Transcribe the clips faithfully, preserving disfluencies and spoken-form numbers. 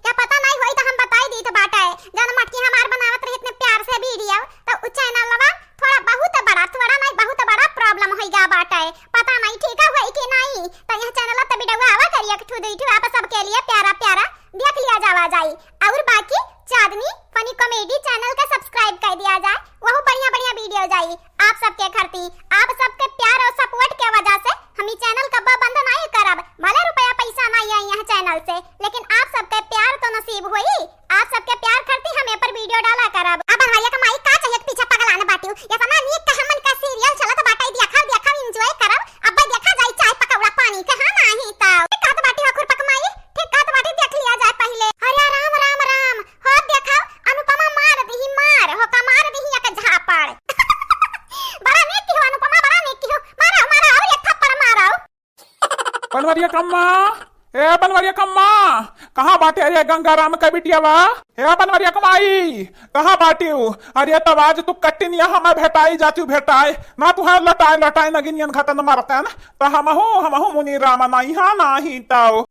या पता नहीं होई तो हम बताई दीत बाटे, जौन मटकी हमार बनावत रही इतने प्यार से वीडियो, तो उ चैनलवा थोड़ा बहुत बड़ा, थोड़ा नहीं बहुत बड़ा प्रॉब्लम होई गया बाटे। पता नहीं ठीक है होई कि नहीं, तो यह चैनल तो वीडियो आवा करिए एक ठो दुई ठो आप सबके लिए प्यारा प्यारा देख लिया जावा जाई। और बाकी चांदनी फनी कॉमेडी चैनल का सब्सक्राइब कर दिया जाए, वहू बढ़िया बढ़िया वीडियो जाई। आप सबके खरती, आप सबके प्यार और सपोर्ट के वजह से हम ई चैनल कब्बो बंद नहीं करब। भले रुपया पैसा नहीं आई यह चैनल से, लेकिन आप सबके प्यार तो नसीब होई। आप सबके प्यार खरती हम ए पर वीडियो डाला करब। अब भैया का माई का चाहिए पीछे पगलान बाटियो। इतना नीक का हमन का सीरियल चलत बाटे, देखब देखब एंजॉय करब। अब देखा जाई चाय पकौड़ा पानी के, हाँ नहीं तो। ठीक कहत बाटी हो खुरपक माई, ठीक कहत बाटी, देख लिया जाए पहले। अरे राम राम राम, हो देखा अनुपमा मार दिही मार, हो का मार दिही एक झापड़। बड़ा नीक की हो अनुपमा, बड़ा नीक की हो। मारो, मारो, और एक थप्पड़ मारो। बनवरिया कम्मा, ए बनवरिया कम्मा, कहाँ बाटे रे गंगाराम का बिटियावा? ए बनवरिया कमाई, कहाँ बाटिउ? अरे तब आज तू कट्टिनिया हमें भेटाई जातिउ भेटाए, ना तू है लटाए लटाए नगिनियन खतन मरतन, तो हमहू, हमहू मुनि राम नहीं, हाँ नहीं तो।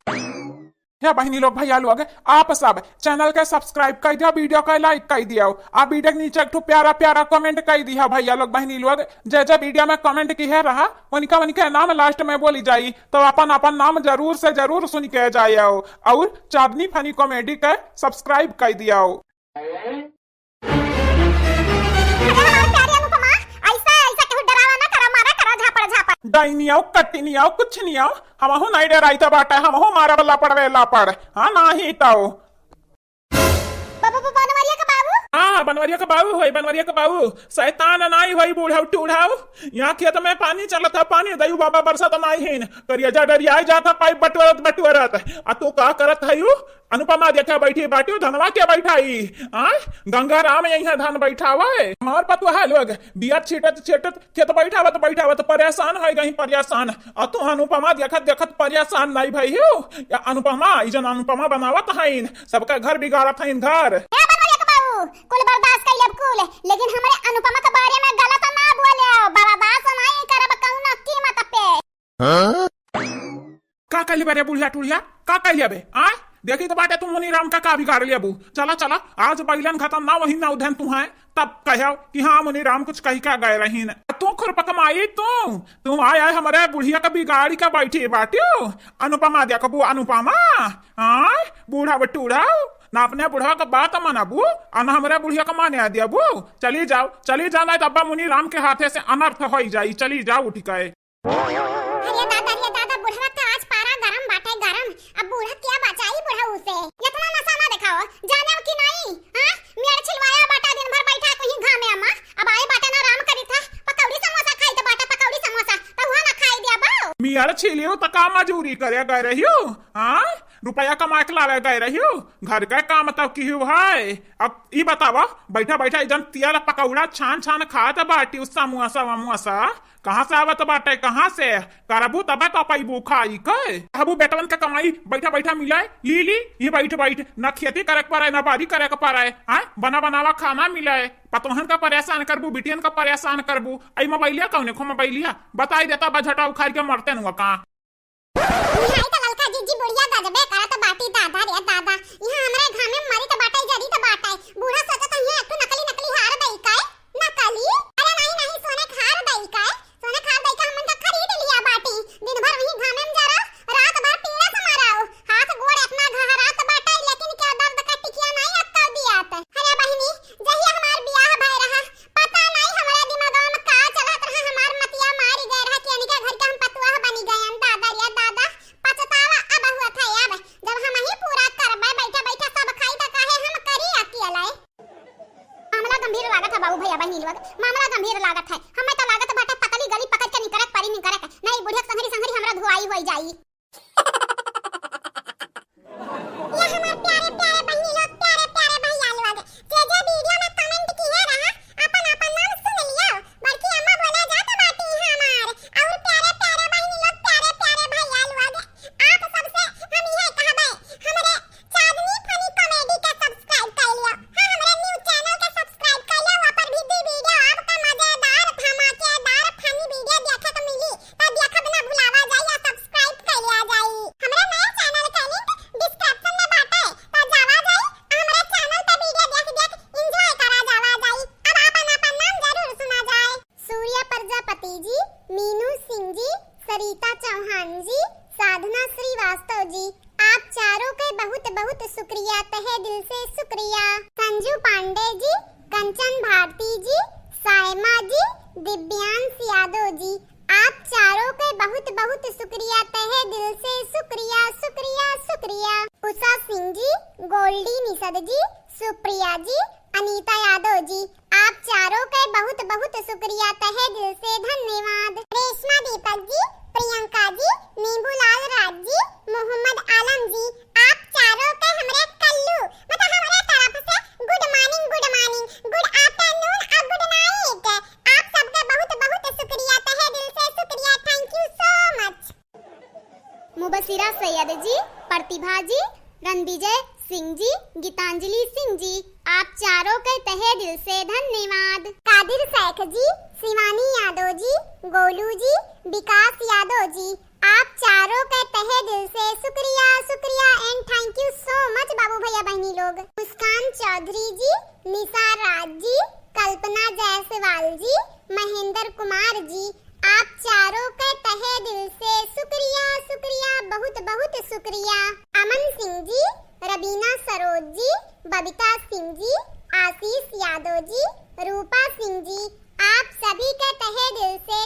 हे बहिनी लोग, भैया लोग, आप सब चैनल के सब्सक्राइब कर दियो, वीडियो के लाइक कर दियो, आ वीडियो के नीचे एक ठो प्यारा प्यारा कमेंट कर दिया भैया लोग, बहिनी लोग। जे जे वीडियो में कमेंट किहे रहा, उनका उनके नाम लास्ट में बोली जाई, तो अपन अपन नाम जरूर से जरूर सुन के जायो। और चांदनी फनी कॉमेडी के सब्सक्राइब कर दियो। अरे हमार प्यारी अनुपमा, ऐसा, ऐसा केहू डरावा ना करा, मारा करा झापड़, झापड़। डाइनी आओ, कट्टिनी आओ, कुछ नहीं आओ, हमहू नहीं डराई तो बाटा, हमहू मारा वाला पड़वे ला पड़। हाँ, नाही तो। बाबू, बाबू, बनवरिया का बाबू? हाँ, बनवरिया का बाबू होई, बनवरिया का बाबू। शैतान नाही होई, बूढ़ाऊ टूढ़ाऊ। यहाँ खेत में पानी चलत है, पानी दयू बाबा बरसत नाही हिन। करिया जा डरिया जात है, पाइप बटोरत बटोरत। आ तू का करत है यू? अनुपमा देखा बैठी बाटियो, धनवा के बैठाई? आय, गंगा राम यहीं धान बैठावे। हमार पतुआ लोग बिया छीटत छीटत खेत बैठावत बैठावत परेशान होइ गई, परेशान। आ तू अनुपमा देखत देखत परेशान नहीं भई हो? या अनुपमा, ई जन अनुपमा बनावत हईन, सबका घर बिगाड़त हईन घर। ए बनवरिया के बाबू, कुल बर्दाश्त कइले अब कुल, लेकिन हमरे अनुपमा के बारे में गलत ना बोले, बर्दाश्त नहीं करब कौनो कीमत पे। हाँ? का कहली बे रे बुढ़िया टुढ़िया? का कहली बे? आय? देखी तो बाटे तू मुनीराम का, का बिगाड़ लेबू। चला, चला, आज बैलन खतन ना वही ना उधन तू है, तब कहो कि हाँ मुनीराम कुछ कही का गए रहीन। तू खुरपक माई तू, तू आय, आय हमरे बुढ़िया का बिगाड़ी का बैठी बाटियो। अनुपमा देखबू, अनुपमा, आय बूढ़ा बटूढ़ा, ना अपने बुढ़वा का बात मनबू, आ ना हमरे बुढ़िया का माने देबू। चली जाओ, चली जाओ, नहीं तो अब्बा मुनीराम के हाथे से अनर्थ होई जाई। चली जाओ उठ के। अरे दादा, अरे दादा, बुढ़वा का आज पारा गरम बाटे, गरम। अब बूढ़ा क्या बचाई बुढ़ऊ से? इतना नशा ना दिखाओ, जाने कि नहीं? हाँ? मेड़ छिलवाया बाटा, दिन भर बैठा कहीं घामे अम्मा। अब आए बाटा ना, आराम करी था, पकौड़ी समोसा खाई तो बाटा, पकौड़ी समोसा तो हुआ ना खाई दिया बाऊ। मेड़ छिलियो तो का मजूरी करे गए रहियो? हाँ? रुपया कमा के लावे गए रहियो? घर का काम तो किहू है। अब ई बतावा, बैठा बैठा इजन तेल पकौड़ा छान छान खात बाटी, समोसा वमोसा। कहाँ से आवत बाटे, कहाँ से? करबू तबे तो पैबू खाई के। कहबू बेटवन के कमाई बैठा बैठा मिले, ली ली, ये बैठ बैठ, ना खेती करे के पड़े, ना बाड़ी करे के पड़े, हाँ? बना बनावा खाना मिले, पतोहन का परेशान करबू, बिटियन का परेशान करबू। आई मोबाइलिया कौने खो मोबाइलिया? बताई देता बझटा उखाड़ के मरते नुआ का। इहाँ त ललका जिज्जी बुढ़िया गजबे करत बाटी, दादा रे दादा। इहाँ हमरे घामे में मरी त बाटे, जरी त बाटे। बूढ़ा सोचत है, एक ठो नकली, नकली हार दई का? नकली? अरे नहीं, नहीं, सोने के हार दई का? सोने के हार दई का, हमन का खरीद लिया बाटी। दिन भर वही घामे में जरा, रात भर पीड़ा से मराओ। हाथ गोड़ इतना घहरात बाटे, लेकिन क्या दर्द का टिकिया नहीं अक्का दियात। अरे बहिनी, जहिया हमार बियाह भय रहा, पता नहीं हमरा दिमागवा में का चलत रहा, हमार मतिया मारी गए रहा कि अनिका घर के हम पतुआ बनी गए। दादा रे दादा, पछतावा अब हुआ था अब, जब हम ही पूरा करबे, बैठा बैठा सब खाई त काहे हम करी अकेले? मामला गंभीर लागत है बाबू भैया बहिनी लोग, मामला गंभीर लागत है। हमें तो लागत बाटे पतली गली पकड़ के निकरक पड़ी, निकरक, नहीं बुढ़िया संघरी संघरी हमरा धुआई होई जाई। ये हमार प्यारे प्यारे बहिनी लोग, प्यारे प्यारे भैया लोग, जे जे वीडियो में कमेंट किहे रहा, अपन अपन नाम सुन लियो। बड़की अम्मा बोला जात बाटी हमार। और प्यारे प्यारे बहिनी लोग, प्यारे प्यारे भैया लोग, आप सबसे हम इहे कहबे, हमरे चांदनी फनी कॉमेडी के सब्सक्राइब कर लियो। हाँ, हमरे न्यू चैनल के सब्सक्राइब कर लियो, ऊपर भी दी वीडियो आप बहुत शुक्रिया, तहे दिल से शुक्रिया। संजू पांडे जी, कंचन भारती जी, सायमा जी, दिव्यांश यादव जी, आप चारों के बहुत बहुत शुक्रिया, तहे दिल से शुक्रिया, शुक्रिया, शुक्रिया। उषा सिंह जी, गोल्डी निषद जी, सुप्रिया जी, अनीता यादव जी, आप चारों के बहुत बहुत शुक्रिया, तहे दिल से धन्यवाद। रेशमा दीपक जी, प्रियंका जी, नींबूलाल राज जी, मोहम्मद आलम जी, आप चारों के हमरे कल्लू, मतलब हमरे तरफ से good morning, good morning, good afternoon और good night। आप सबके बहुत बहुत शुक्रिया, तहे दिल से शुक्रिया, thank you so much। मुबशिरा सैयद जी, प्रतिभा जी, रणविजय सिंह जी, गीतांजलि सिंह जी, आप चारों के तहे दिल से धन्यवाद। कादिर शेख जी, शिवानी यादव जी, गोलू जी, विकास यादव जी, आप चारों के तहे दिल से शुक्रिया, शुक्रिया and thank you so much बाबू भैया बहनी लोग। मुस्कान चौधरी जी, निशा राज जी, कल्पना जायसवाल जी, महेंद्र कुमार जी, आप चारों के तहे दिल से शुक्रिया, शुक्रिया, बहुत बहुत शुक्रिया। अमन सिंह जी, रबीना सरोज जी, बबीता सिंह जी, आशीष यादव जी, रूपा सिंह जी, आप सभी के तहे दिल से